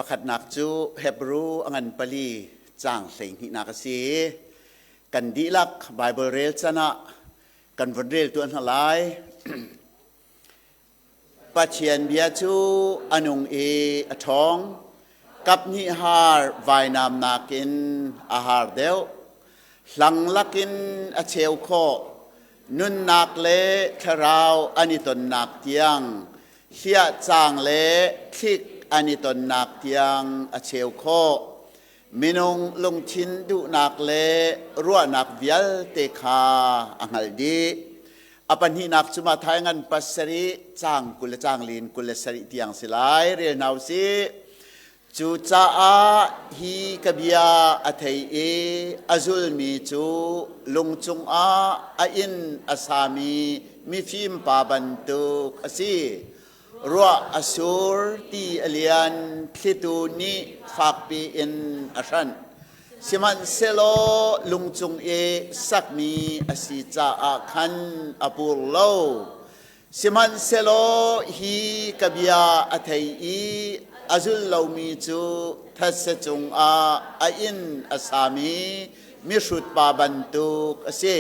Pakhatnak cu Hebru a ngan pali caang 12nak a si i kan dihlak Baibal rel can ah kan vun rel tuah hna lai. Pathian bia cu a nung i a ṭhawng. Kaphnih har vainam nakin a har deuh. Hlang lakin a cheu khawh. Nunnak le thlarau an i tonnak tiang, hliah caang le thlik an i tonnak tiang a cheu khawh. Minung lungthin duhnak le ruahnak vialte kha a hngalh dih. A pahnihnak cu Matthai ngan pasarih caang 20 le caang lin 27 tiang si lai. Rel hna u sih. Cucaah hi ka bia a thei i a zulmi cu lung cungah a inn a sami mifim pa bantuk a si. Ruah a sur, ti a lian, thlitu nih fakpi in a hranh. Sihmanhsehlaw lung cung i sakmi a si caah khan a pur lo. Sihmanhsehlaw hi ka bia a thei i a zul lomi cu thetse cungah a inn a sami mihrut pa bantuk a si.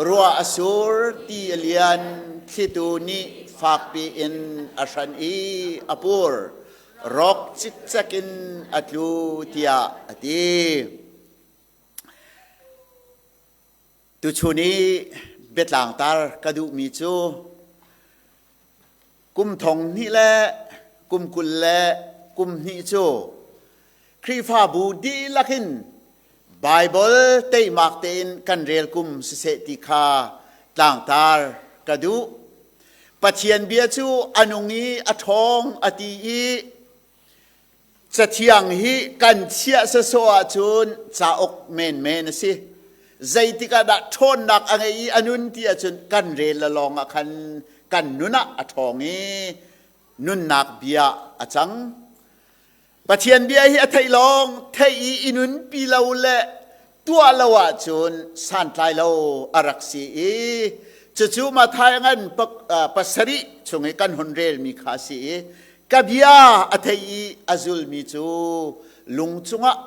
Ruah a sur, ti a lian, thlitu nih fakpi in a hran i a pur. Rawk cikcek in a tlu tiah a ti. Tuchun i biatlangtar ka duhmi cu kum thong hnih le kum 20 le kum hnih cu Khrihfabu dihlak in Baibal teimak tein kan rel kum siseh ti kha tlangtar ka duh. Pathian bia cu a nung i a ṭhawng a ti i Cathiang hi kan chiah sawsawh ahcun cauk menmen a si. Zeitik ah dah ṭhawnnak a ngei i a nun ti ahcun kan rel le lawng ah khan kan nun ah a ṭhawng i nunnak bia a cang. Pathian bia hi a theih lawng theih i i nunpi lo le tuah lo ahcun santlai lo a rak si i cucu Matthai ngan pasarih chung i kan hun relmi kha a si i ka bia a thei i a zulmi cu lung cungah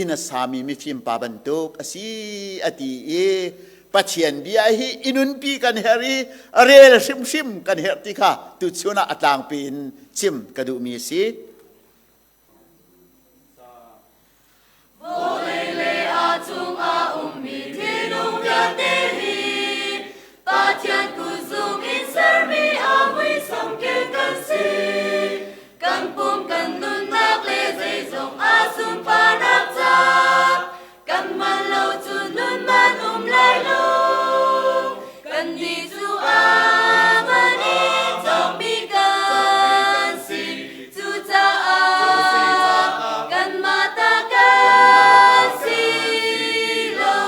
inn a sami mifim pa bantuk a si a ti i Pathian bia hi i nunpi kan herh i rel hrimhrim kan herh ti kha tuchun ah a tlangpi in chim ka duhmi a si. Vawlei le a cungah ummi thilnung vialte hi Pathian kutzung in sermi a muisam kel kan si. Kan pum kan nunnak le zeizong a sunparnak ca kan man lo cu nun man um lai lo. Kannih cu a man in cawkmi kan si. Cucaah kanmah ta kan si lo.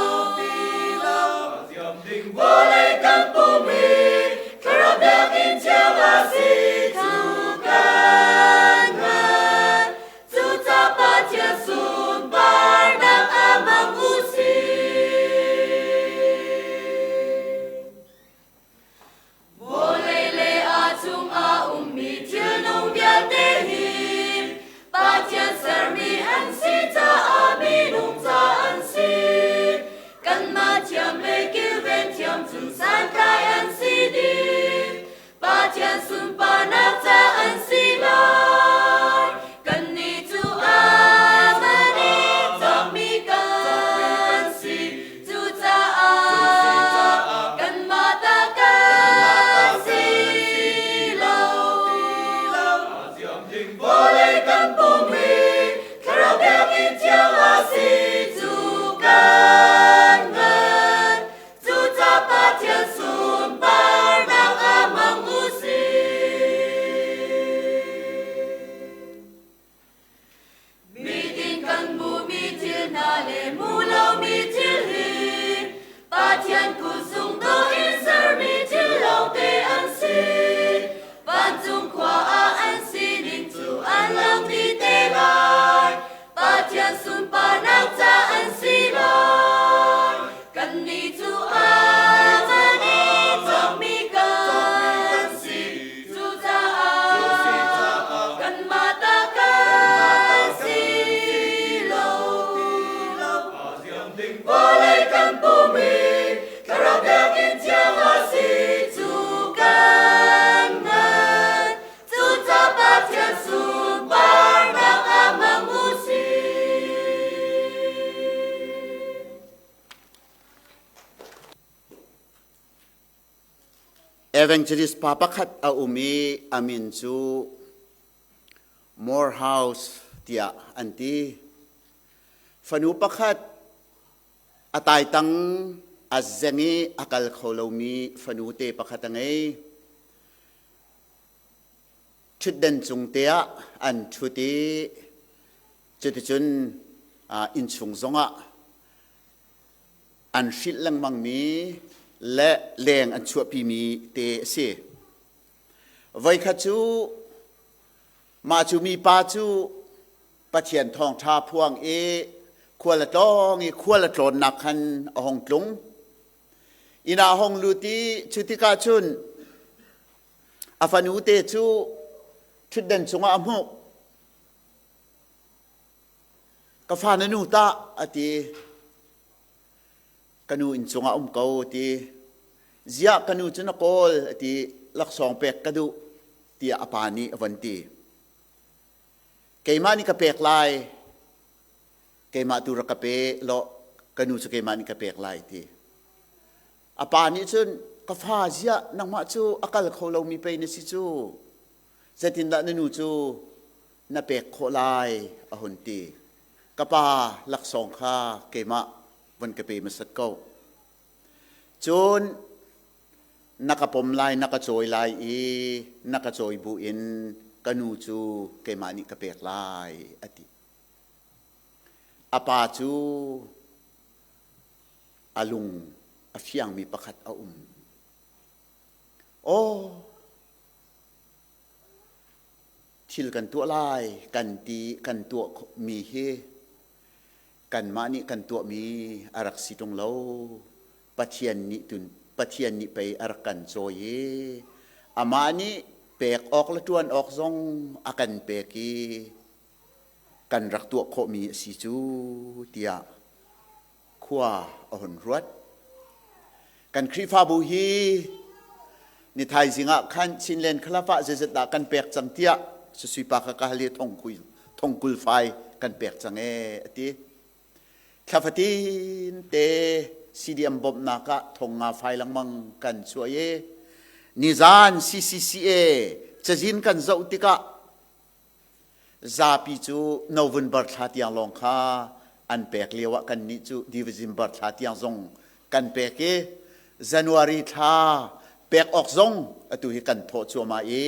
Vawlei kan pum hi thlarau biakinn thiang a si cu kan hngalh. Cucaah Pathian sunparnak ah hmang u sih. Vawlei le a cungah ummi thilnung vialte hi Pathian sermi an si caah minung ca an si. Kanmah thiam le kilven thiam cu santlai an si dih. Pathian sunparnak ca an si lai. Kannih cu a man in cawkmi kan si. Cucaah kanmah ta kan si lo. Vawlei kan pum hi thlarau biakinn thiang a si cu kan hngalh. Cucaah Pathian sunparnak ah hmang u sih. Mitin kan hmuhmi thil hna le hmuh lomi thil hi Pathian kutzung dawh in sermi thil lawngte an si. Vancung khua ah an sining cu an lang dih te lai. Pathian sunparnak ca an si lai. Kannih cu a man in cawkmi kan si. Cucaah kanmah ta kan. Evangelist pa pakhat a um i a min cu Morehouse tiah an ti. Fanu pakhat a taitang a zeng i a kal kho lomi fanu te pakhat a ngei. Ṭhutden cung te ah an ṭhut i cuticun innchung zongah an hrilh lengmangmi le leng an chuahpimi te a si. Voikhat cu mah cu mipa cu Pathian thawngṭha phuang i khual a tlawng i khual a tlawnnak khan a hung tlung. Inn ah a hung lut i cu tikah cun a fanu te cu ṭhutden cungah a hmuh. Ka fa na nu tah a ti. Ka nu inn cungah um ko a ti. Ziah ka nu cu na kawl a ti. Laksawng pek ka duh tiah a pa nih a von ti. Keimah nih ka pek lai. Keimah tu rak ka pe law ka nu cu keimah nih ka pek lai ti. A pa nih cun ka fa ziah nangmah cu a kal kho lomi pei na si cu. Zeitindah na nu cu na pek khawh lai a hun ti. Ka pa laksawng kha keimah von ka pe hmasat ko. Cun na ka pom lai, na ka cawi lai i na ka cawi bu in ka nu cu keimah nih ka pek lai a ti. A pa cu a lung a fiangmi pakhat a um. Aw, thil kan tuah lai kan ti kan tuahmi hi kanmah nih kan tuahmi a rak si ṭung lo. Pathian nih tun Pathian nih pei a rak kan cawi i amah nih pek awk le ṭuan awk zong a kan pek i kan rak tuah khawhmi a si cu tiah khua a hun ruat. Kan Khrihfabu hi ni thaizing ah khan Chinland Club ah zeizat dah kan pek cang tiah Susui pa kha ka hal i thongkul fai kan pek cang ee a ti. Thla fatin te CDM bawmhnak ah thong nga fai lengmang kan chuah i nizan CCCA cazin kan zoh tikah Zapi cu November thla tiang lawng kha an pek lio ah kannih cu December thla tiang zong kan pek i January thla pek awk zong atu hi kan thawh cuahmah i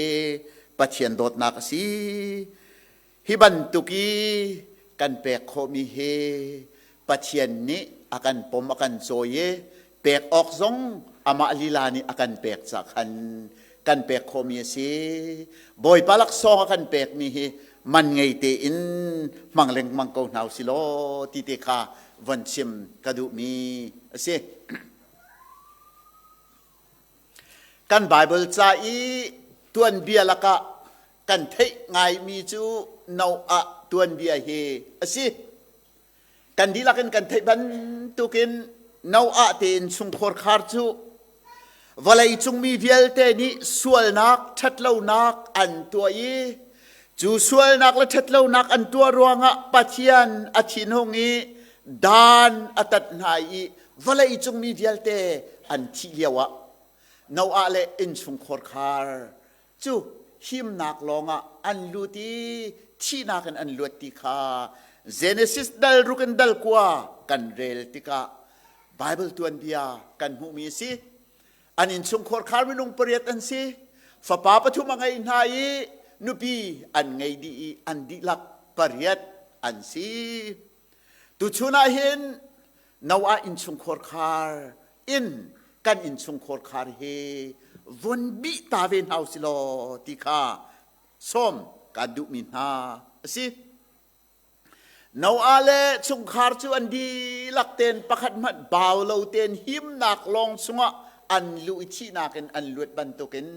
Pathian dawtnak a si. Hi bantuk i kan pek khawhmi hi Pathian nih a kan pom a kan cawi i pek awk zong amah lila nih a kan pek ca khan kan pek khawhmi a si. Bawipa laksawng a kan pekmi hi man ngei tein hmang lengmang ko hna usih law ti te kha von chim ka duhmi a si. Kan Bible ca i tuanbia lakah kan theih ngaimi cu Noah tuanbia hi a si. Kan dihlak in kan theih bantukin Noah te innchungkhar khar cu vawlei cung mi vialte nih sualnak ṭhatlonak an tuah i cu sualnak le ṭhatlonak an tuah ruangah Pathian a thinhung i dan a tat hna i vawlei cung mi vialte an thih lioah Noah le innchungkhar khar cu himnak lawngah an lut i thihnak in an luat ti kha Genesis dal ruk in dal kua kan rel tikah Bible tuanbia kan hmuhmi a si. An innchungkhar khar minung pariat an si. Fapa pathum a ngei hna i nupi an ngei dih i an dihlak pariat an si. Tuchun ah hin Noah innchungkhar khar in kan innchungkhar khar hi von bih ta ve hna usih law ti kha sawm kaan duhmi hna a si. Noah le chungkhar cu an dihlak tein pakhat hmanh bau lo tein himnak lawng chungah an luh i thihnak in an luat bantukin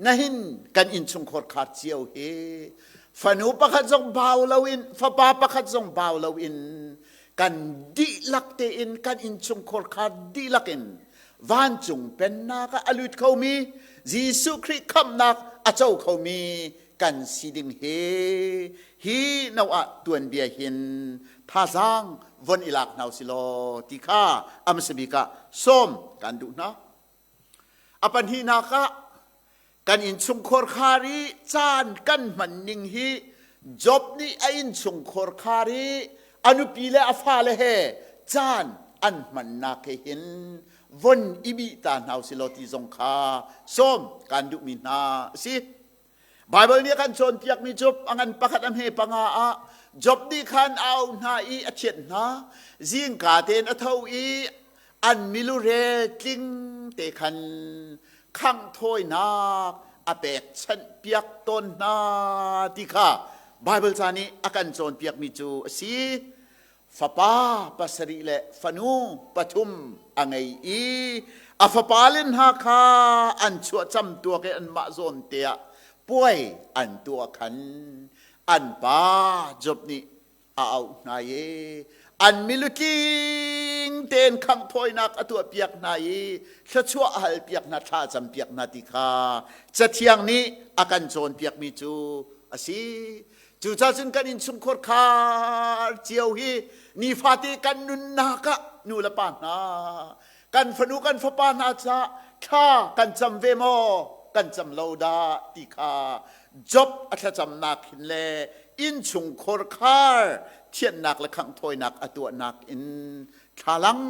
nahin kan innchungkhar khar cio hi fanu pakhat zong bau loin fapa pakhat zong bau loin kan dihlak tein kan innchungkhar kha dihlak in vancung pennak ah a lut khomi Jesuh Khrih khamhnak a co khomi kan si ding hi hi Noah tuanbia hin thazaang von i lak hna usih law ti kha a hmasa bik ah sawm kan duh hna. A pahnihnak ah kan innchungkhar khar i caan kan hman ning hi Job nih a innchungkhar khar i a nupi le a fale he caan an hmannak he hin von i bih ta hna usilaw ti zong kha sawm kan duhmi hna a si. Baibal nih a kan cawnpiakmi cu a ngan pakhat a hme panga ah Job nih khan a auh hna i a thianh hna. Zingka tein a tho i an milurel tling te khan khangh thawinak a pekchanh piak tawn hna ti kha Baibal ca nih a kan cawnpiakmi cu a si. Fapa pasarih le fanu pathum a ngei i a fapale hna kha an chuahcam tuak i anmah zawn te ah puai an tuah khan an pa Job nih a auh hna i an milutling tein khangh thawinak a tuahpiak hna i thluachuah a halpiak hna thla a campiak hna ti kha Cathiang nih a kan cawnpiakmi cu a si. Cucaah cun kan innchungkhar khar cio hi nifate kan nunnak ah nu le pa hna kan fanu kan fapa hna caah thla kan cam ve maw kan cam lo dah ti kha Job a thlacamnak hin le innchungkhar khar thiannak le khanghthawinak a tuahnak in thlalang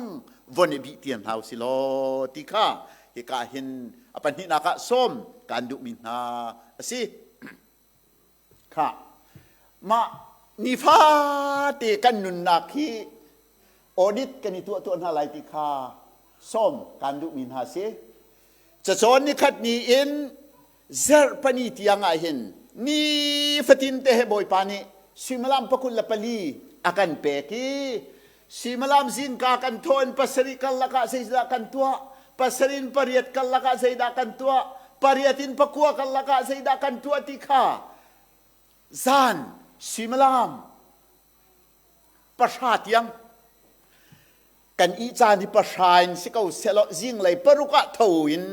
von i bih tian hna usih law ti kha hika hin a pahnihnak ah sawm kan duhmi hna a si. Khah, mah nifate kan nunnak hi audit kan i tuah tuah hna lai ti kha sawm kan duhmi hna si. Cacawn nikhat ni in zarh pani tiang ah hin nifatin te he Bawipa nih suimilam pakul le pali a kan pek i suimilam zingka kan thawh in pasarih karlak ah zeidah kan tuah pasarih in pariat karlak ah zeidah kan tuah pariat in pakua karlak ah zeidah kan tuah ti kha zan suimilam pahra tiang kan ih caan hi pahra in si ko sehlaw zinglei paruk ah tho in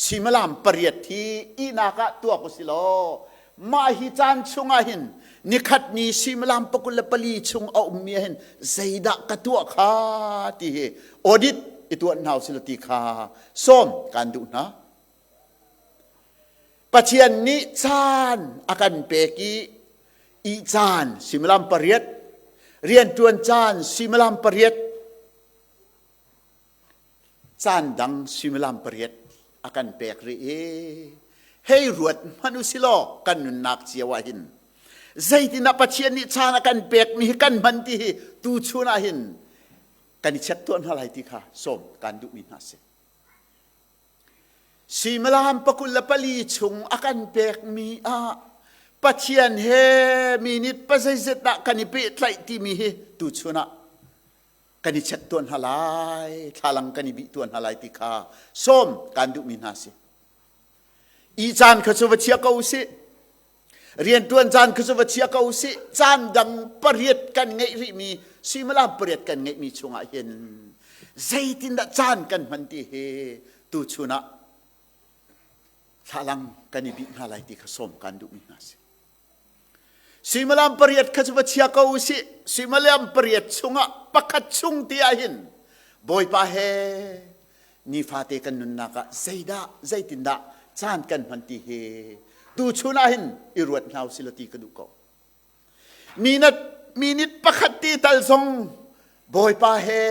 suimilam pariat hi ihnak ah tuak u si law mah hi caan chungah hin nikhat ni suimilam pakul le pali chung a ummi ah hin zeidah ka tuah kha ti hi audit i tuah hna usih ti kha sawm kan duh hna. Pathian nih caan a kan pek i ih caan suimilam pariat rianṭuan caan suimilam pariat caan dang suimilam pariat a kan pek rih i hei ruat hmanh u silaw kan nunnak cio ah hin zeitindah Pathian nih caan a kan pekmi hi kan hman ti hi tuchun ah hin kan i check tuah hna lai ti kha sawm kan duhmi hna si. Suimilam pakul le pali chung a kan pekmi ah Pathian he minute pazeizet dah kan i pehtlaih timi hi tuchun ah kan i check tuan hna lai, thlalang kan i bih tuan hna lai ti kha sawm kan duhmi hna si. I caan kha cu va chia ko usih. Rianṭuan caan kha cu va chia ko usih. Caan dang pariat kan ngeih rihmi suimilam pariat kan ngeihmi chungah hin zeitindah caan kan hman ti hi tuchun ah thlalang kan i bih hna lai ti kha sawm kan duhmi hna si. Suimilam pariat kha cu va chia ko usih. Suimilam pariat chungah pakhat chung ti ah hin Bawipa he nifate kan nunnak ah zeidah zeitindah caan kan hman ti hi tuchun ah hin i ruat hna usih law ti ka duh ko. Minute minute pakhat ti tal zong Bawipa he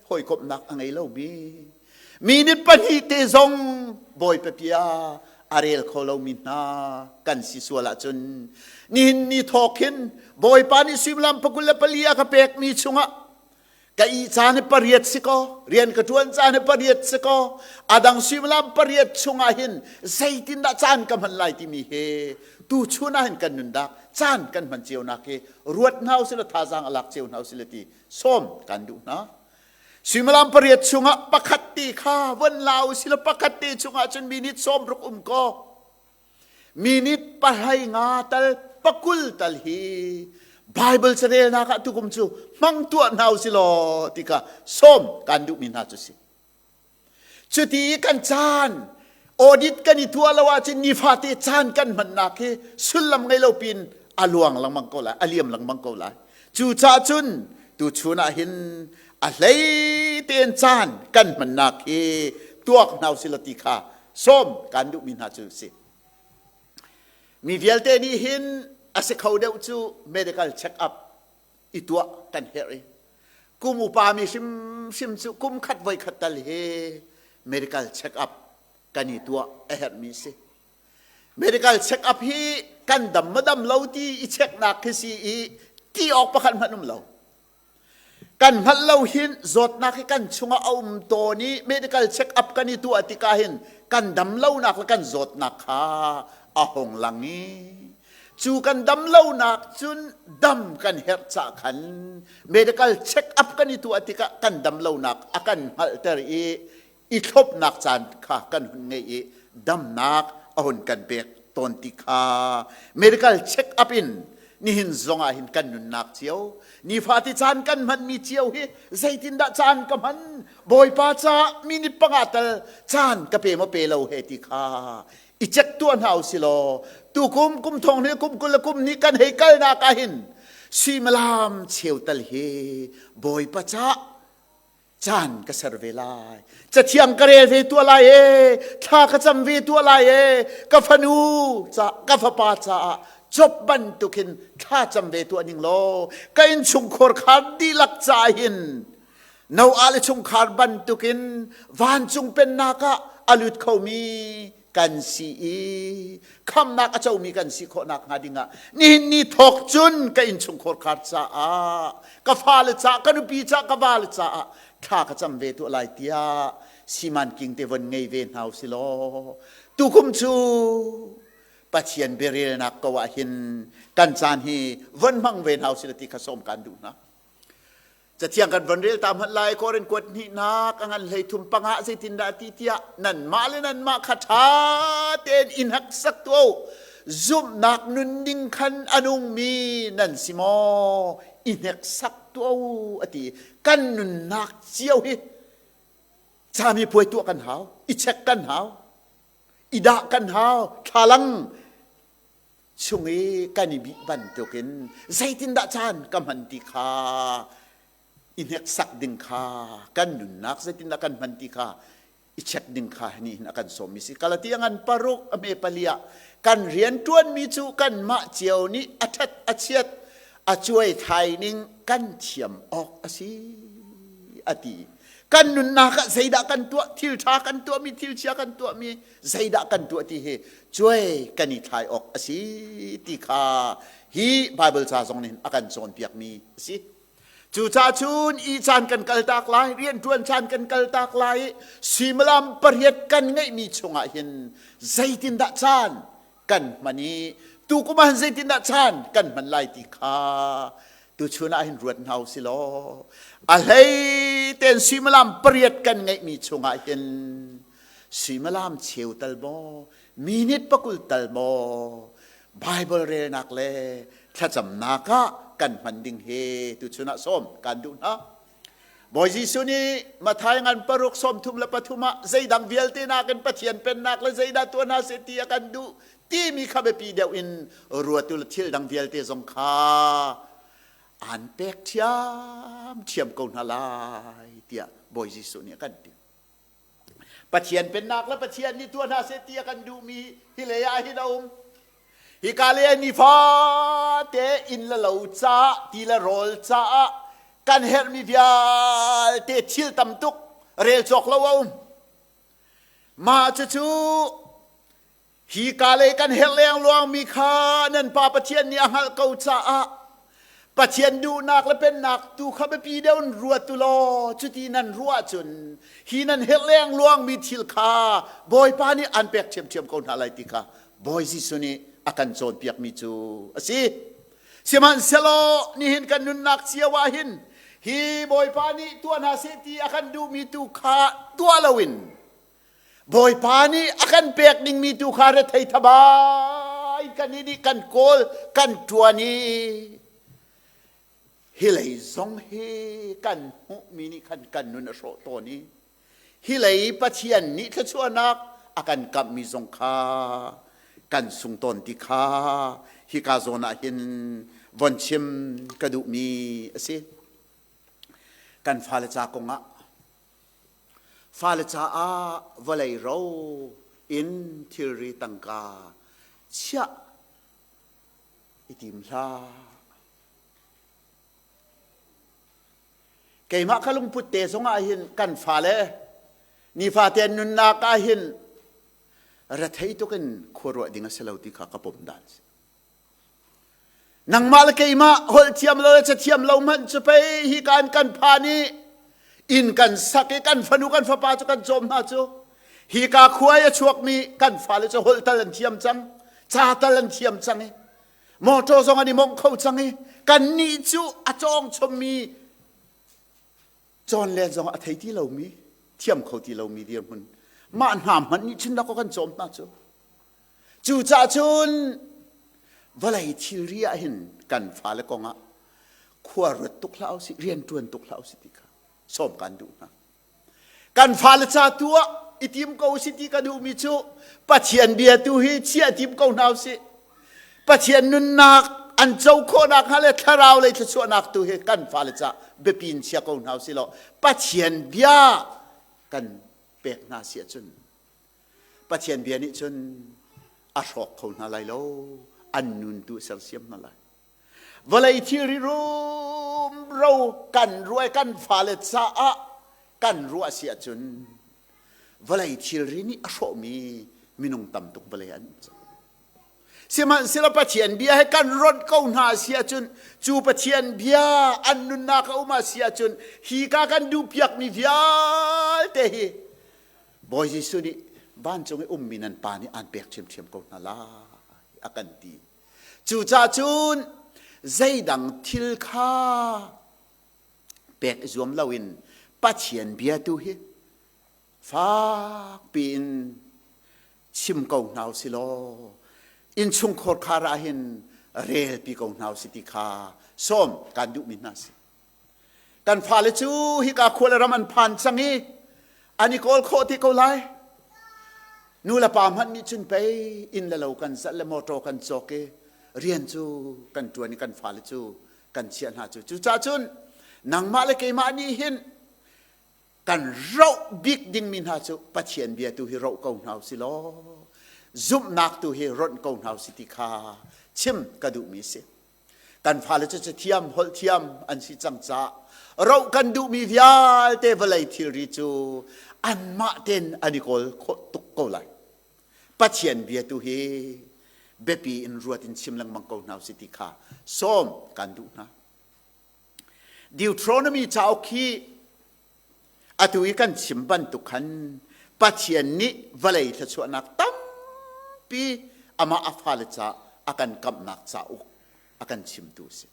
hawikomhnak a ngei lomi minute pahnih te zong Bawipa bia a rel kho lomi hna kan si sual ahcun nihin ni thawk hin Bawipa nih suimilam pakul le pali a ka pekmi chungah ka ih caan hi pariat si kaw rian ka ṭuan caan hi pariat si kaw a dang suimilam pariat chungah hin zeitindah caan ka hman lai timi hi tuchun ah hin kan nundak caan kan hman cio nak hi ruat hna usih law thazaang a lak cio hna usih ti sawm kan duh hna. Suimilam pariat chungah pakhat te kha von la usih law pakhat te chungah cun minute sawm ruk um kaw minute pahlai nga tal pakul tal hi Bible carelnak ah tukum cu hmang tuah hna usih law ti kha sawm kan duhmi hna cu si. Cuti i kan caan audit kan i tuah lo ahcun nifate caan kan hmannak hi sullam ngei lo pin a luang lengmang ko lai, a liam lengmang ko lai. Cucaah cun tuchun ah hin a hlei tein caan kan hmannak hi tuak hna usih law ti kha Sawm kan duhmi hna cu si. Mi vialte nih hin a si kho deuh cu medical check up i tuah kan herh i kum upa mi hrimhrim cu kum khat voi khat tal hi medical check up kan i tuah a herhmi si. Medical check up hi kan dam ma dam lo ti i checknak khi si i ti awk pakhat hmanh um lo. Kan hngalh lo hin zawtnak hi kan chungah a um tawn i medical check up kan i tuah tikah hin kan dam lonak le kan zawtnak kha a hung lang i cu kan dam lonak cun dam kan herh cah khan medical check up kan i tuah tikah kan dam lonak a kan hngalhter i i thlopnak caan kha kan hun ngei i damnak a hun kan pek tawn ti kha medical check up in nihin zong ah hin kan nunnak cio nifate caan kan hmanmi cio hi zeitindah caan ka hman Bawipa caah minute panga tal caan ka pe maw pe lo he ti kha i check tuah hna u si law tukum kum thong ni kum 20 le kum ni kan hei kalnak ah hin suimilam cheu tal hi Bawipa caah caan ka ser ve lai. Cathiang ka rel ve tuah lai e, thla ka cam ve tuah lai e, ka fanu ca ka fapa caah cop bantukin thla cam ve tuah ning law ka innchungkhar kha dihlak ca hin Noah le chungkhar bantukin vancung pennak ah a lut khomi kan si i khamnak a comi kan si khawhnak hnga dingah nihin ni thawk cun ka innchungkhar khar caah ka fale caah ka nupi caah ka vale caah thla ka cam ve tuah lai tiah siman king te von ngei ve hna usi law tukum cu Pathian biarelnak ko ah hin kan caan hi von hmang ve hna usila ti kha sawm kan duh hna. Cathiang kan von rel ta hmanh lai Korin kuat hnihnak a ngan hlei thum panga zeitindah ti tiah nanmah le nanmah kha ṭha tein in hneksak tuah u. Zumhnak nunning khan a nungmi nan si maw? I hneksak tuah u a ti. Kan nunnak cio hi cami puai tuah kan hau, i check kan hau, i dah kan hau, thlalang chung i kan i bih bantukin zeitindah caan ka hman ti kha i hneksak ding kha kan nunnak zeitindah kan hman ti kha i check ding kha ni hin a kan sawmmi si. Galatia ngan paruk a hme pali ah kan rian ṭuanmi cu kanmah cio nih a ṭhat a chiat a cuai thai ning kan thiam awk a si a ti. Kan nunnak ah zeidah kan tuah, thil ṭha kan tuahmi, thil chia kan tuahmi zeidah kan tuah ti hi cuai kan i thlai awk a si ti kha hi Bible ca zong nih a kan cawnpiakmi a si. Cucaah cun i caan kan kaltak lai, rianṭuan caan kan kaltak lai i suimilam pariat kan ngeihmi chungah hin zeitindah caan kan hman i tukum ah hin zeitindah caan kan hman lai ti kha tuchun ah hin ruat hna u si law a hlei tein suimilam pariat kan ngeihmi chungah hin suimilam cheu tal maw minute pakul tal maw Bible relnak le thlacamnak ah kan hman ding hi tuchun ah sawm kan duh hna. Bawi Jesuh nih Matthai ngan paruk 33 ah zeidang vialte nakin Pathian pennak le zeidah tuah hna seh ti a kan duh timi kha biapi deuh in ruat u thil dang vialte zong kha aan pek ṭhiamṭhiam ko hna lai tiah Bawi Jesuh nih a kan ti. Pathian pennak le Pathian nih tuah hna seh ti a kan duhmi hi lei ah hin a um. Hika lei ah nifate inn le lo caah ti le rawl caah kan herhmi vialte thil tam tuk rel cawk lo a um. Mah cucu Hi ka lei kan herh lengluangmi kha nan Pa Pathian nih a hngalh ko caah Pathian duhnak le pennak tu kha biapi deuh in ruat u law cuti nan ruah ahcun hi nan herh lengluangmi thil kha Bawipa nih an pek ṭhiamṭhiam ko hna lai ti kha Bawi Jesuh nih a kan cawnpiakmi cu a si. Sihmanhsehlaw nihin kan nunnak cio ah hin hi Bawipa nih tuah hna seh ti a kan duhmi tu kha tuah loin Bawipa nih a kan pek dingmi tu kha rethei thabai kan i nih kan kawl kan ṭuan i hi lei zong hi kan hmuhmi nih khan kan nun a hrawh tawn i hi lei Pathian nih thluachuahnak a kan kamhmi zong kha kan sung tawn ti kha hika zawn ah hin von chim ka duhmi a si. Kan fale ca kongah Fale caah vawlei ro i Inn thilri tangka chiah i tim hlah. Keimah ka lungput te zong ah hin kan fale nifate nunnak ah hin rethei tuk in khua ruah ding a si lo ti kha ka pom dan si. Nangmah le keimah holh thiam lo le cathiam lo hmanh cu pei hi kan kan phan i inn kan sak i kan fanu kan fapa cu kan cawm hna cu hi ka khua i a chuakmi kan fale cu holh tal an thiam cang ca tal an thiam cang i motor zong an i mongh kho cang i kannih cu a cawng chommi cawn len zong a thei ti lomi thiam kho ti lomi dirhmun mah hna hmanh nih chin dakaw kan cawm hna cu. Cucaah cun vawlei thilri ah hin kan fale kong ah khua ruat tuk hlah usih, rian ṭuan tuk hlah usih ti kha sawm kan duh hna. Kan fale ca tu ah i tim ko usih ti ka duhmi cu Pathian bia tu hi chiah tim ko hna usih. Pathian nunnak an co khawhnak hnga le thlarau lei thluachuahnak tu hi kan fale ca biapi in chia ko hna usih law Pathian bia kan pek hna si ahcun Pathian bia nih cun a hrawk kho hna lai lo, an nun tu a sersiam hna lai. Vawlei thilri rumro kan ruai kan fale caah kan ruah si ahcun vawlei thilri nih a hrawhmi minung tam tuk vawlei an um cang. Sihmanhsehlaw Pathian bia he kan ronh ko hna si ahcun cu Pathian bia an nunnak a um a si ahcun hi ka kan duhpiakmi vialte hi Bawi Jesuh nih vancung i ummi nan Pa nih aan pek ṭhiamṭhiam ko hna lai a kan ti. Cucaah cun zeidang thil kha pek i zuam loin Pathian bia tu hi fakpi in chim ko hna u si law innchungkhar khar ah hin relpi ko hna u si ti kha sawm kan duhmi hna si. Kan fale cu hika khua le ram an phan cang i an i kawl khawh ti ko lai. Nu le pa hmanh nih cun pei inn le lo kan zalh le motor kan cawk i rian cu kan ṭuan i kan fale cu kan chiah hna cu. Cucaah cun nangmah le keimah nih hin kan roh bik dingmi hna cu Pathian bia tu hi roh ko hna u si law zumhnak tu hi ronh ko hna u si ti kha chim ka duhmi a si. Kan fale cu cathiam, holh thiam an si cang caah roh kan duhmi vialte vawlei thilri cu anmah tein an i kawl khawh tuk ko lai. Pathian bia tu hi biapi in ruat in chim lengmang ko hna usih ti kha sawm kan duh hna. Deuteronomy cauk hi atu i kan chim bantuk khan Pathian nih vawlei thluachuahnak tampi amah a fale ca a kan kamhnak cauk a kan chimtu a si.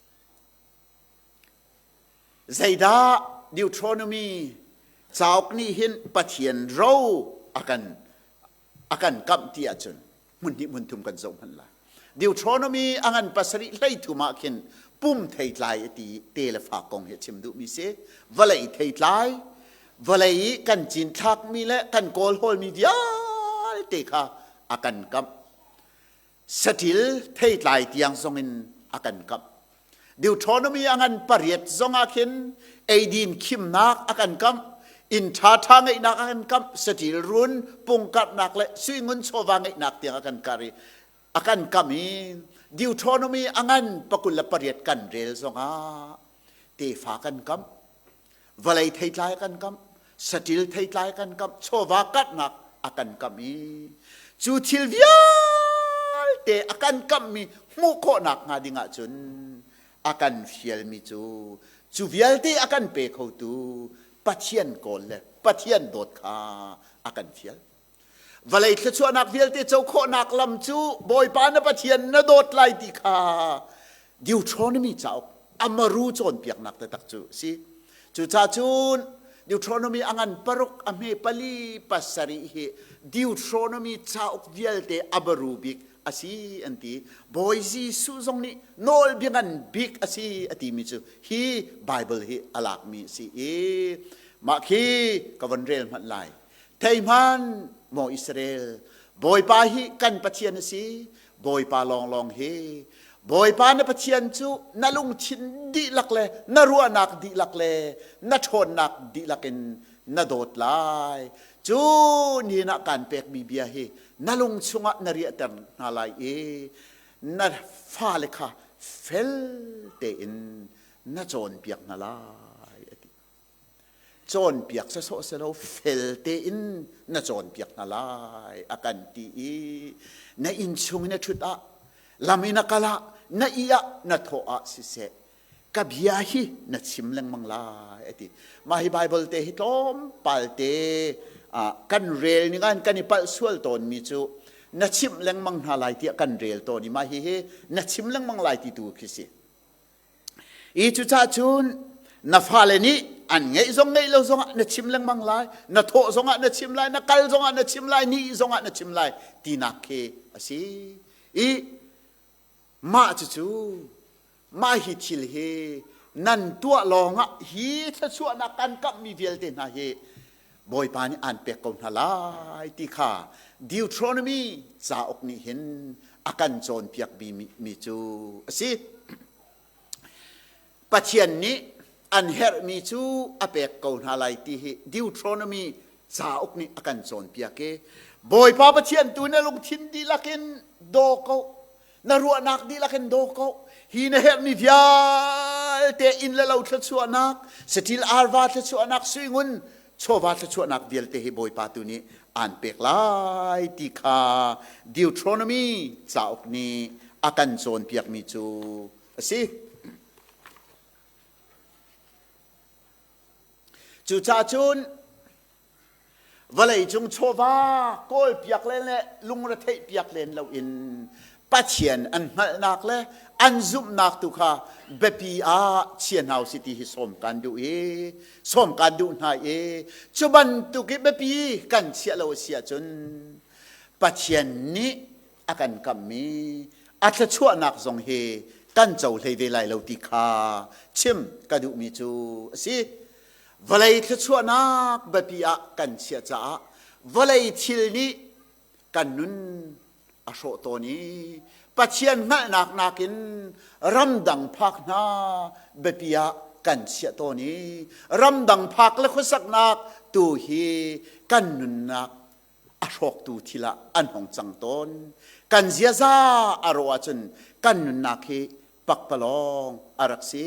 Zeidah Deuteronomy cauk nih hin Pathian ro a kan a kan kamh ti ahcun hmun hnih hmun thum kan zoh hmanh lai. Deuteronomy a ngan pasarih hleithum ah khin pum theitlai a ti te le fa kong hi a chim duhmi si. Vawlei theitlai, vawlei i kan cinthlakmi le kan kawlhawlmi vialte kha a kan kamh. Saṭil theitlai tiang zongin a kan kamh. Deuteronomy a ngan pariat zongah khin eidin khimnak a kan kamh, inn ṭhaṭha ngeihnak a kan kamh, saṭil run pungkarhnak le suingun chawva ngeihnak tiang a kan kar i a kan kamh i Deuteronomy a ngan 28 kan rel zongah tefa kan kamh, vawlei theitlai a kan kamh, saṭil theitlai a kan kamh, chawva karhnak a kan kamh i cu thil vialte a kan kamhmi hmuh khawhnak hnga ding ahcun a kan fialmi cu cu vialte a kan pe khotu Pathian kawl le Pathian dawt kha a kan fial. Vawlei thluachuahnak vialte co khawhnak lam cu Bawipa na Pathian na dawt lai ti kha Deuteronomy cauk amaru cawnpiaknak taktak cu a si. Cucaah cun Deuteronomy a ngan paruk a hme pali pasarih hi Deuteronomy cauk vialte a baru bik a si an ti. Bawi Jesuh zong nih nawlbia ngan bik a si a timi cu hi Bible hi a lakmi a si i mah khi ka von rel hmanh lai. Thei hmanh maw Israel, Bawipa hi kan Pathian a si, Bawipa lawnglawng hi. Bawipa na Pathian cu na lungthin dihlak le na ruahnak dihlak le na ṭhawnnak dihlak in na dawt lai. Cu ni ah kaan pekmi bia hi na lung chungah na riahter hna lai i na fale kha fel tein na cawnpiak hna lai a ti. Cawnpiak sawsawh si lo fel tein na cawnpiak hna lai a kan ti i na inn chung na ṭhut ah lam in a kal ah na ih ah na thawh ah siseh ka bia hi na chim lengmang lai a ti. Mah hi Bible te hi tlawmpal te kan rel ning ah kan i palh sual tawnmi cu na chimh lengmang hna lai tiah kan rel tawn i mah hi hi na chim lengmang lai ti tu khi si. I cucaah cun na fale nih an ngeih zong ngeih lo zongah na chim lengmang lai, na thawh zongah na chim lai, na kal zongah na chim lai, ni zongah na chim lai tinak khi a si. I mah cucu mah hi thil hi nan tuah lawngah hi thluachuahnak kan kamhmi vialte hna hi Bawipa nih aan pek ko hna lai ti kha Deuteronomy cauk nih hin a kan cawnpiak mi cu a si. Pathian nih an herhmi cu a pek ko hna lai ti hi Deuteronomy cauk nih a kan cawnpiak i Bawipa Pathian tu na lungthin dihlak in daw ko na ruahnak dihlak in daw ko hi na herhmi vialte inn le lo thluachuahnak saṭil arva thluachuahnak suingun chawva thluachuahnak vialte hi Bawipa tu nih aan pek lai ti kha Deuteronomy cauk nih a kan cawnpiakmi cu a si. Cucaah cun Vawleicung chawva kawlpiak len le lungretheih piak len loin Pathian an hngalhnak le an zumhnak tu kha biapi ah chia hna usih ti hi sawm kan duh i sawm kan duh hna i cu bantuk i biapi kan chiah lo a si ahcun Pathian nih a kan kamhmi a thluachuahnak zong hi kan co hlei ve lai lo ti kha chim ka duhmi cu a si. Vawlei thluachuahnak biapi ah kan chiah caah vawlei thil nih kan nun a hrawh tawn i Pathian hngalhnak nakin ramdang phak hna biapi ah kan chiah tawn i ramdang phak le khuasaknak tu hi kan nunnak a hrawktu thil ah an hong cang tawn. Kan ziaza a rawh ahcun kan nunnak hi pakpalawng a rak si.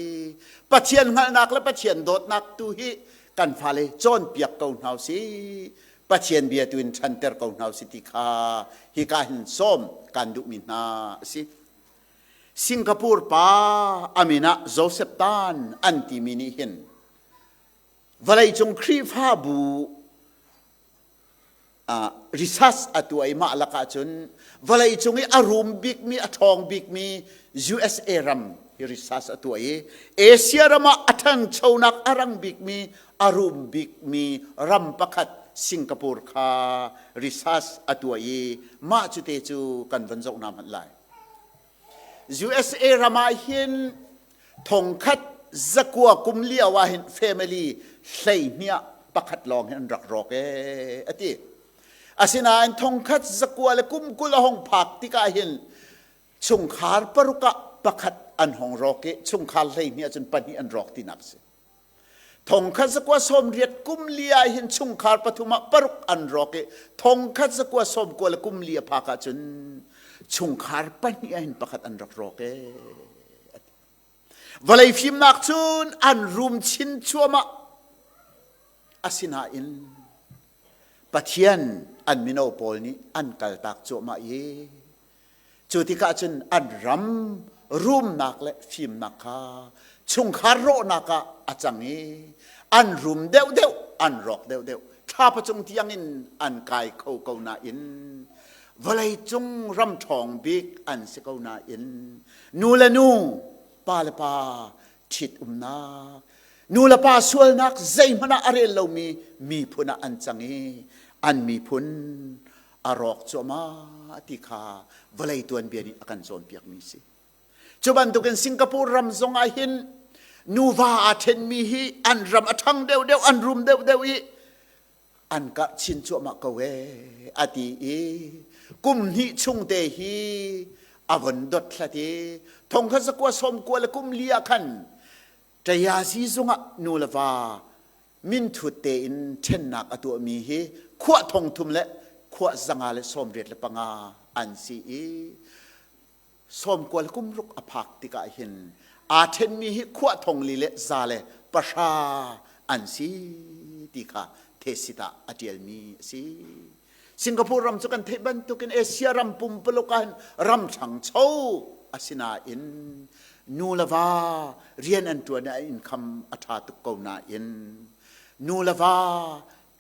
Pathian hngalhnak le Pathian dawtnak tu hi kan fale cawnpiak ko hna usih. Pathian bia tu in ṭhanter ko hna usih ti kha hika hin sawm kan duhmi hna a si. Singapore pa amin ah Joseph Tan an timi nih hin vawleicung Khrihfabu research a tuah i mah lakah cun vawleicung i a rum bikmi a ṭhawng bikmi USA ram hi research a tuah i Asia ram ah a ṭhanchonak a rang bikmi a rum bikmi ram pakhat Singapore kha research a tuah i mah cu te cu kan van zoh hna hmanh lai. USA ram ah hin thongkhat zakua kum lio ah hin family hleihnih ah pakhat lawng hin an rak rawk ee a ti. Asinain thongkhat zakua le kum 20 a hong phak tikah hin chungkhar paruk ah pakhat an hong rawk i chungkhar 12 ahcun pahnih an rawk tinak a si. Thongkhat zakua 80 kum li ah hin chungkhar pathum ah paruk an rawk i thongkhat zakua 90 le kum li a phak ahcun chungkhar pahnih ah hin pakhat an rak rawk ee. Vawlei fimnak cun an rum chin cuahmah. Asinain Pathian an mino pawl nih an kaltak cuahmah i Cu tikah cun an ram rumnak le fimnak kha chungkhar rawhnak ah a cang i an rum deuhdeuh, an rawk deuhdeuh. Thlapa cung tiangin an kai kho ko nain vawleicung ram ṭhawng bik an si ko nain nu le nu, pa le pa ṭhit umnak, nu le pa sualnak zeihmanh ah a rel lomi miphun ah an cang i an miphun a rawk cuahmah ti kha vawlei tuanbia nih a kan cawnpiakmi si. Cu bantukin Singapore ram zong ah hin nuva aa ṭhenmi hi an ram a ṭhang deuhdeuh, an rum deuhdeuh i an karh chin cuahmah ko ee a ti i kum hnih chung te hi a von dothlat i thongkhat zakua 94 le kum li ah khan Ṭayazi zungah nu le va. Minthut tein ṭhennak a tuahmi hi khuah thong thum le khuah 585 an si i 90 kum ruk a phak tikah hin aa ṭhenmi hi khuah thong li le za le pahra an si ti kha thesit ah a ṭialmi a si. Singapore ram cu kan theih bantukin Asia ram pumpuluk ah hin ram ṭhangcho a si nain nu le va rian an ṭuan i an income a ṭha tuk ko nain nu le va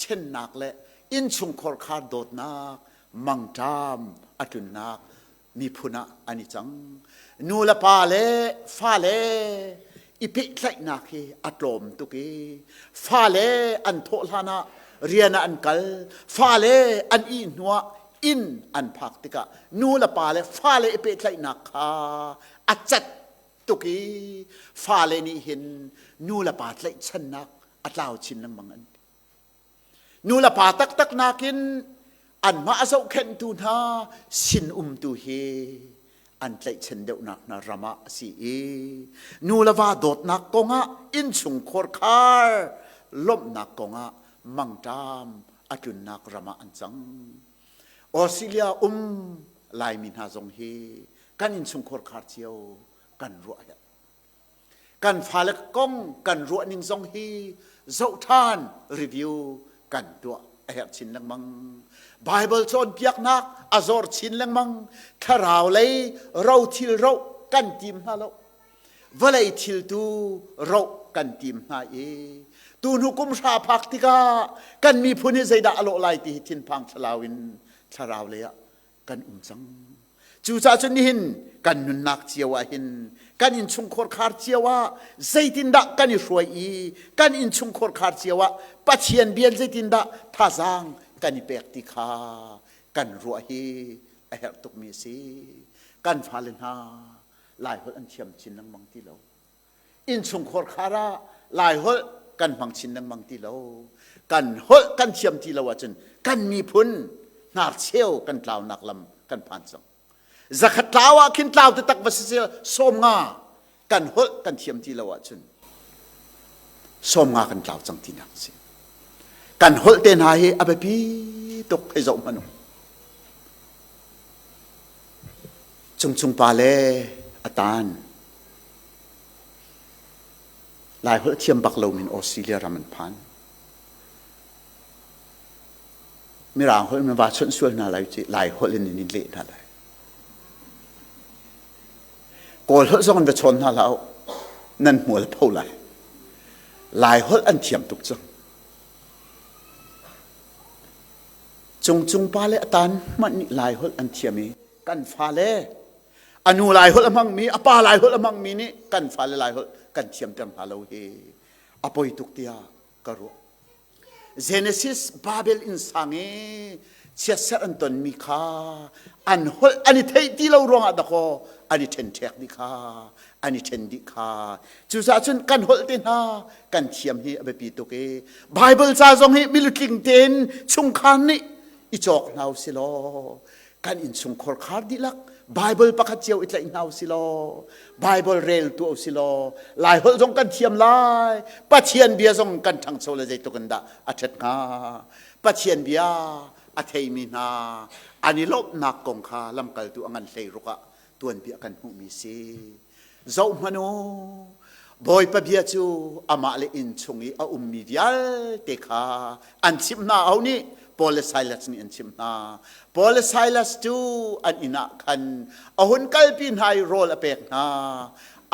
ṭhennak le innchungkhar khar dawtnak mangṭam a tlunnak miphun ah an i cang. Nu le pa le fale i pehtlaihnak hi a tlawm tuk i fale an thawh hlan ah rian ah an kal, fale an ih hnuah inn an phak tikah nu le pa le fale i pehtlaihnak kha a cat tuk i fale nih hin nu le pa tlaihchannak a tlau chin lengmang an ti. Nu le pa taktak nakin anmah a zohkhenhtu hna sin umtu hi an tlaihchan deuhnak hna ram ah a si i nu le va dawtnak kongah innchungkhar khar lawmhnak kongah mangṭam a tlunnak ram ah an cang. Australia um Laimi hna zong hi kan innchungkhar khar cio kan ruah a herh. Kan fale kong kan ruah ning zong hi zoh ṭhan review kan tuah a herh chin lengmang. Bible cawnpiaknak a zor chin lengmang. Thlarau lei rothil roh kan tim hna lo. Vawlei thil tu roh kan tim hna i tuhnu kum hra phak tikah kan miphun hi zeidah a lawh lai ti hi thinphang thlalau in thlarau lei ah kan um cang. Cucaah cun nihin kan nunnak cio ah hin kan innchungkhar khar cio ah zeitindah kan i hruai i kan innchungkhar khar cio ah Pathian bia zeitindah thazaang kan i pek ti kha kan ruah hi a herh tukmi a si. Kan fale hna Laiholh an thiam chin lengmang ti lo. Innchungkhar khar ah Laiholh kan hmang chin lengmang ti lo. Kan holh kan thiam ti lo ahcun kan miphun hnarcheu kan tlaunak lam kan phan cang. Zakhat tlau ah khin tlau taktak va si 50 kan holh kan thiam ti lo ahcun 50 kan tlau cang tinak a si. Kan holh te hna hi a biapi tuk hei zoh hmanh u. Cungcung pa le a tan Laiholh thiam bak lomi in Australia ram an phan. Mirang holh in va chawnh sual hna lai ci Laiholh in in leh hna lai. Kawl holh zong in va chawn hna hlah nan hmual pho lai. Laiholh an thiam tuk cang. Cungcung pa le a tan hmanh nih Laiholh an thiam i kan fale A nu Laiholh a hmangmi, a pa Laiholh a hmangmi nih kan fale Laiholh kan thiamter hna lo hi a poi tuk tiah ka ruah. Genesis Babel inn sang i chiatserh an tonmi kha an holh an i theih ti lo ruangah dakaw an i ṭhenṭhek dih kha an i ṭhen dih kha cucaah cun kan holh te hna kan thiam hi a biapi tuk i Bible ca zong hi milutling tein chungkhar nih i cawk hna u si law kan innchungkhar khar dihlak Bible pakhat cio i tlaih hna usih law Bible rel tu usih law Laiholh zong kan thiam lai Pathian bia zong kan ṭhangcho le zeitluk in dah a ṭhat hnga Pathian bia a theimi hna an i lawmhnak kong kha lamkaltu a ngan hlei ruk ah tuanbia kan hmuhmi si Zohhmanh u, Bawipa bia cu amah le inn chung i a ummi vialte kha an chimh hna. Aho nih? Paul le Silas nih an chimh hna. Paul le Silas cu an inn ah khan a hun kalpi hna i rawl a pek hna.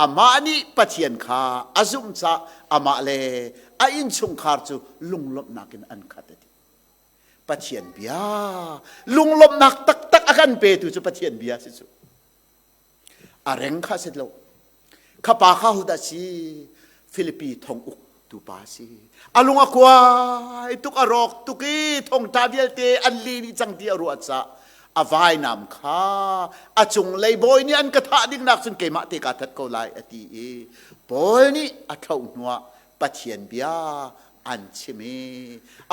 Amah nih Pathian kha a zumh caah amah le a innchungkhar cu lunglawmhnak in an khat a ti. Pathian bia lunglawmhnak taktak a kan petu cu Pathian bia si cu. A reng kha sit lo. Kha pa kha hodah si? Filipi thong uk tu pa si. A lung a kuai tuk a rawk tuk i thongtla vialte an li dih cang ti a ruah caah a vainam kha a cunglei bawi nih an ka thah ding nak cun keimah te kaa that ko lai a ti i Paul nih a thlauh hnuah Pathian bia an chim i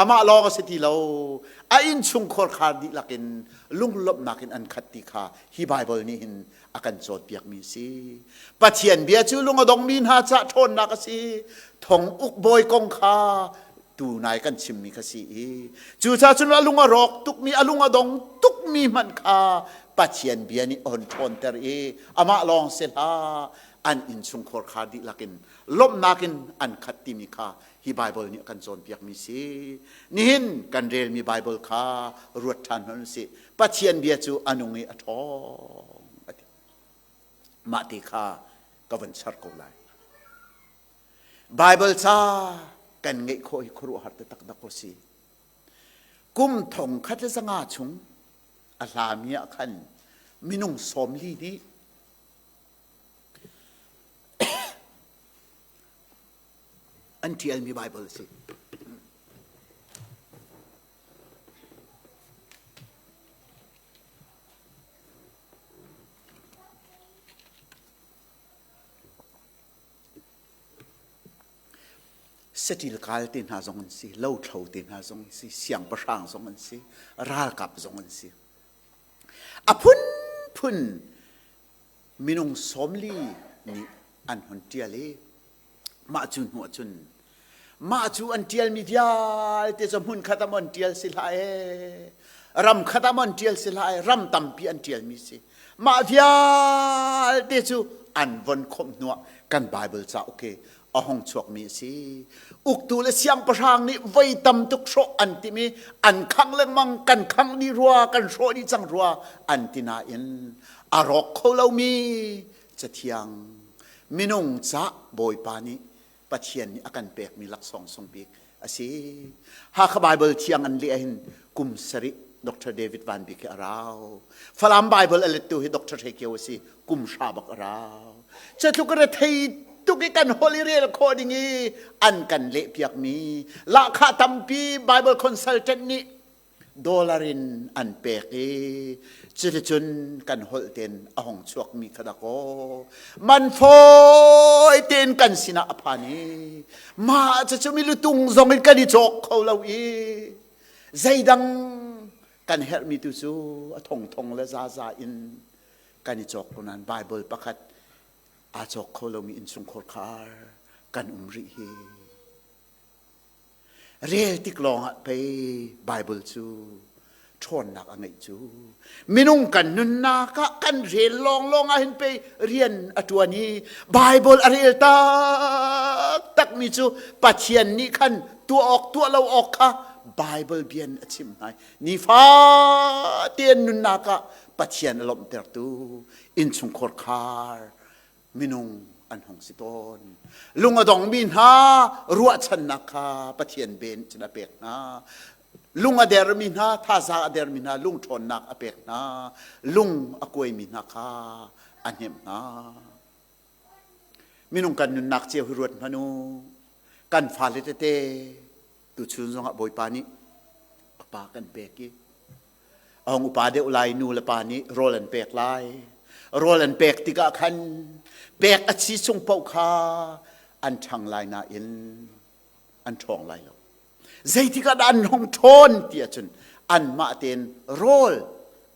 amah lawng a si ti lo a innchungkhar khar dihlak in lunglawmhnak in an khat ti kha hi Baibal nih hin a kan cawnpiakmi a si. Pathian bia cu lung a dongmi hna cah ṭhawnnak a si. Thong uk bawi kong kha Tu nai kan chimmi kha si i cucaah cun a lung a rawk tukmi, a lung a dong tukmi hmanh kha Pathian bia nih a hon ṭhawnter i amah lawng si hlah, an innchungkhar kha dihlak in lawmhnak in an khat timi kha hi Baibal nih a kan cawnpiakmi si. Nihin kan relmi Baibal kha ruat ṭhan hmanh usih. Pathian bia cu a nung i a ṭhawng a ti. Mah ti kha ka von char ko lai. Baibal ca kan ngeih khawh hi khuaruahhar taktak ko si. Kum 1500 chung a hlami ah khan minung 40 nih an ṭialmi Baibal a si. Saṭil kaal te hna zong an si, lothlo te hna zong an si, siangpahrang zong an si, ralkap zong an si. A phunphun minung 40 nih an hun ṭial i mah cu hnu ahcun mah cu an ṭialmi vialte cu hmun khat ah maw an ṭial si hlah ee, ram khat ah maw an ṭial si hlah ee, ram tampi an ṭialmi si. Mah vialte cu an von khawmh hnuah kan Baibal cauk hi a hung chuakmi a si. Uktu le siangpahrang nih voi tam tuk hrawh an timh i an khangh lengmang, kan khangh dih rua, kan hrawh dih cang rua an ti nain a rawk kho lomi Cathiang minung ca Bawipa nih Pathian nih a kan pekmi laksawng sung bik a si. Hakha Baibal thiang an leh ahhin kum sarih Dr. David Van Bik hi a rau. Falam Baibal a lettu hi Dr. Hre Kio a si, kum hra bak a rau. Cutluk rethei tuk i kan holh i rel khawh ding i an kan leh piakmi lahkhah tampi Bible consultant nih dollar in an pek i cuticun kan holh tein a hong chuakmi kha dakaw man fawi tein kan sinah a phan i mah cucu mi lutung zong in kan i cawk kho lo i zeidang kan herhmi tu cu a thongthong le zaza in kan i cawk ko nain Bible pakhat aa cawk kho lomi innchungkhar khar kan um rih hi. Rel tik lawngah pei Bible cu ṭhawnnak a ngeih cu. Minung kan nunnak ah kan rel lawnglawng ah hin pei rian a ṭuan i Bible a rel taktakmi cu Pathian nih khan tuah awk tuah lo awk kha Bible bian a chimh hna. Nifa tein nunnak ah Pathian a lawmhtertu innchungkhar khar minung an hung si tawn. Lung a dongmi hna ruahchannak kha Pathian ben cun a pek hna. Lung a dermi hna, thazaang a dermi hna lungṭhawnnak a pek hna. Lung a kuaimi hna kha a hnemh hna. Minung kan nunnak cio hi ruat hmanh u. Kan fale tete tuchun zongah Bawipa nih pa kan pek i a hung upa deuh lai nu le pa nih rawl an pek lai. Rawl an pek tikah khan pek a chi chung paoh kha an ṭhang lai nain an ṭhawng lai lo. Zeitik ah dah an hung ṭhawn ti ahcun anmah tein rawl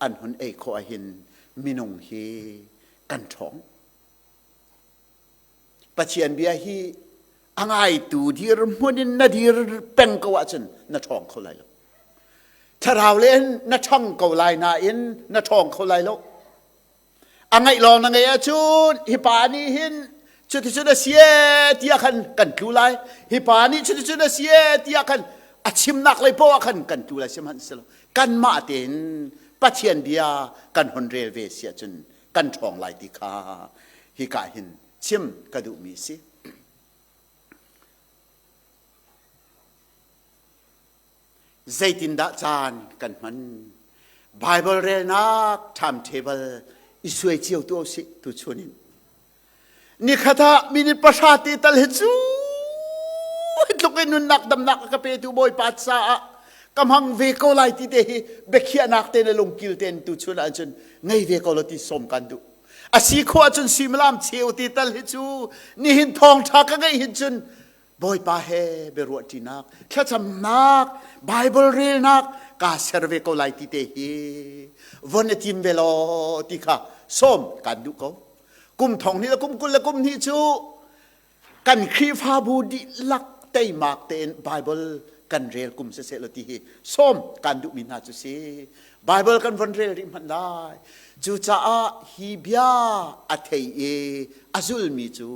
an hun ei khawh ahhin minung hi kan ṭhawng. Pathian bia hi a ngaitu dirhmun in na dir peng ko ahcun na ṭhawng kho lai lo. Thlarau le na ṭhang ko lai nain na ṭhawng kho lai lo. A ngaih lawng na ngeih ahcun hi pa nih hin cuticun a si ee tiah khan kan tlu lai. Hi pa nih cuticun a si ee tiah khan a chimnak lei poah ah khan kan tlu lai sihmanhsehlaw kanmah tein Pathian bia kan hon rel ve si ahcun kan ṭhawng lai ti kha hika hin chim ka duhmi a si. Zeitindah caan kan hman? Bible relnak timetable i suai cio tu usih tuchun in. Nikhat ah minute pahra te tal hi cu tluk in nunnak damnak a ka petu Bawipa caah ka hmang ve ko lai ti te hi biakhiahnak te le lungkil tein tuchun ahcun ngei ve ko lo ti sawm kan duh. A si khawh ahcun suimilam cheu ti tal hi cu nihin thawngṭha ka ngeih hin cun Bawipa he biaruahṭinak, thlacamnak, Bible relnak kaa ser ve ko lai ti te hi von i tim ve law ti kha sawm kan duh ko. Kum thong hnih le kum 22 cu kan Khrihfabu dihlak Teimak tein Bible kan rel kum siseh law ti hi sawm kan duhmi hna cu si. Bible kan von rel rih hmanh lai. Cucaah hi bia a thei i a zulmi cu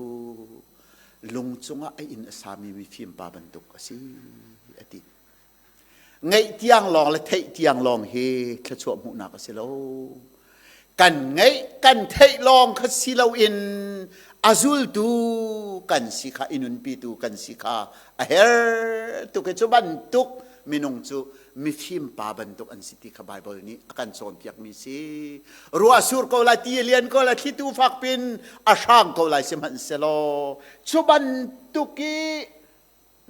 lung cungah a inn a sami mifim pa bantuk a si a ti. Ngeih tiang lawng le theih tiang lawng hi thluachuah hmuhnak a si lo. Kan ngeih kan theih lawng kha si loin a zultu kan si kha i nunpitu kan si kha a her tuk i cu bantuk minung cu mifim pa bantuk an si ti kha Baibal nih a kan cawnpiakmi si. Ruah sur ko lai, ti a lian ko lai, thlitu fak pin a hrang ko lai sihmanhsehlaw cu bantuk i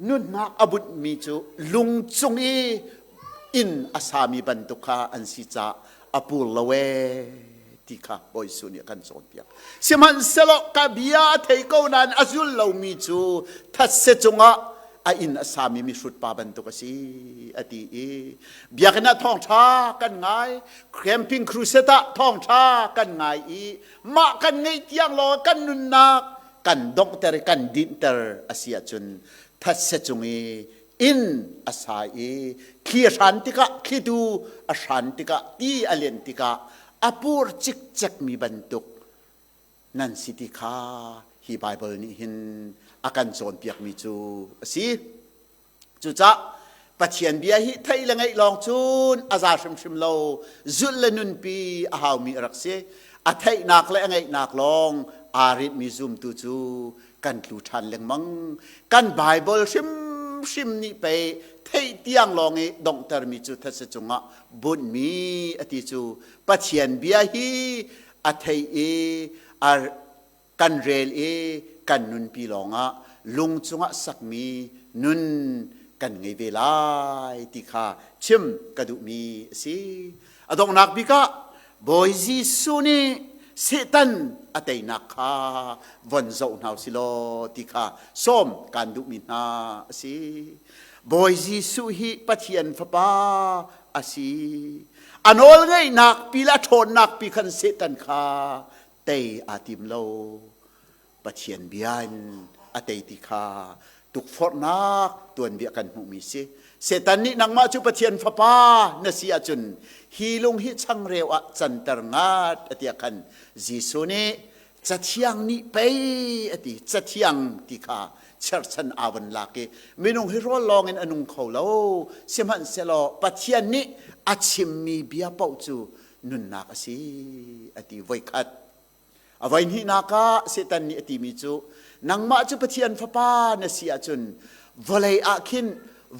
nunnak a bunhmi cu lung cung i inn a sami bantuk kha an si caah a pur lo ee ti kha Bawi Jesuh nih a kan cawnpiak. Sihmanhsehlaw ka bia a thei ko nain a zul lomi cu thatse cungah a inn a sami mihrut pa bantuk a si a ti i biakinn ah thawngṭha kan ngai, camping crusade ah thawngṭha kan ngai i mah kan ngeih tiang law kan nunnak kan donghter i kan dinhter a si ahcun thatse cung i inn a sa i thli a hran tikah thlitu a hran tikah ti a len tikah a pur cikcekmi bantuk nan si ti kha hi Baibal nih hin a kan cawnpiakmi cu a si. Cucah Pathian bia hi theih le ngaih lawng cun a za hrimhrim lo, zulh le nunpi a haumi a rak si. A theihnak le a ngaihnak lawng aa rinhmi zumtu cu kan tlu ṭhan lengmang. Kan Baibal hrimhrim nih pei theih tiang lawng i donghtermi cu thetse cungah bunhmi a ti cu Pathian bia hi a thei i a kan rel i kan nunpi lawngah lung cungah sakmi nun kan ngei ve lai ti kha chim ka duhmi a si. A donghnak bik ah Bawi Jesuh nih Satan a teinak kha von zoh hna usih law ti kha sawm kan duhmi hna a si. Bawi Jesuh hi Pathian Fapa a si. A nawl ngeihnak pi le a ṭhawnnak pi khan Satan kha tei aa tim lo. Pathian bia in a tei ti kha tukforhnak tuanbia kan hmuhmi si. Satan nih nangmah cu Pathian fapa na si ahcun hi lung hi changreu ah canter ngat a ti khan Jesuh nih Cathiang nih pei a ti. Cathiang ti kha cherchan aa von lak i minung hi rawl lawng in a nung kho lo. Sihmanhsehlaw Pathian nih a chimmi bia paoh cu nunnak a si a ti voikhat. A voihnihnak ah Satan nih a timi cu nangmah cu Pathian fapa na si ahcun vawlei ah khin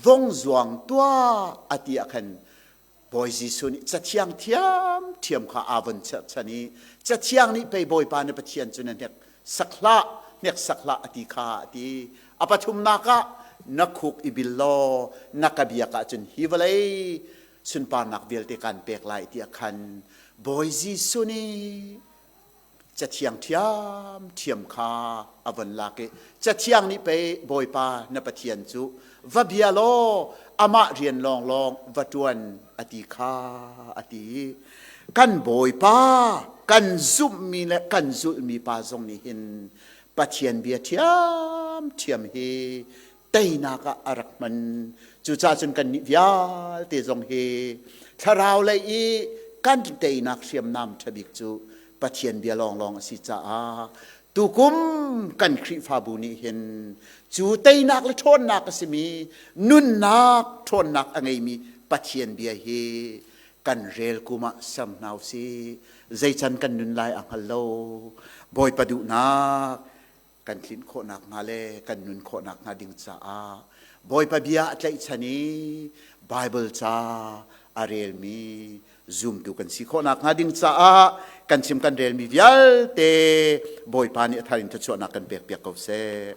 vong zuang tuah a ti ah khan Bawi Jesuh nih Cathiang thiamthiam kha aa von cherhchan i Cathiang nih pei Bawipa na Pathian cu na hnek sak hlah hneksak hlah a ti kha a ti. A pathumnak ah na khuk i bil law na ka biak ahcun hi vawlei sunparnak vialte kan pek lai tiah khan Bawi Jesuh nih Cathiang ṭhiamṭhiam kha a von lak i Cathiang nih pei Bawipa na Pathian cu va bia law amah rian lawnglawng va ṭuan a ti kha a ti. Kan Bawipa kan zumhmi le kan zulhmi pa zong nih hin Pathian bia ṭhiamṭhiam hi teinak ah a rak hman. Cucaah cun kannih vialte zong hi thlarau lei i kan teinak hriamnam ṭha bik cu Pathian bia lawnglawng a si caah tukum kan Khrihfabu nih hin cu teinak le ṭhawnnak a simi nunnak ṭhawnnak a ngeimi Pathian bia hi kan rel kum ah ser hna usih. Zeican kan nun lai a hngal lo. Bawipa duhnak kan tlinh khawh nakhnga le kan nun khawh nakhnga ding caah Bawipa bia a tlaihchan i Baibal ca a relmi zumtu kan si khawh nakhnga ding caah kan chim kan relmi vialte Bawipa nih a thar in thluachuahnak kan pekpiak ko seh.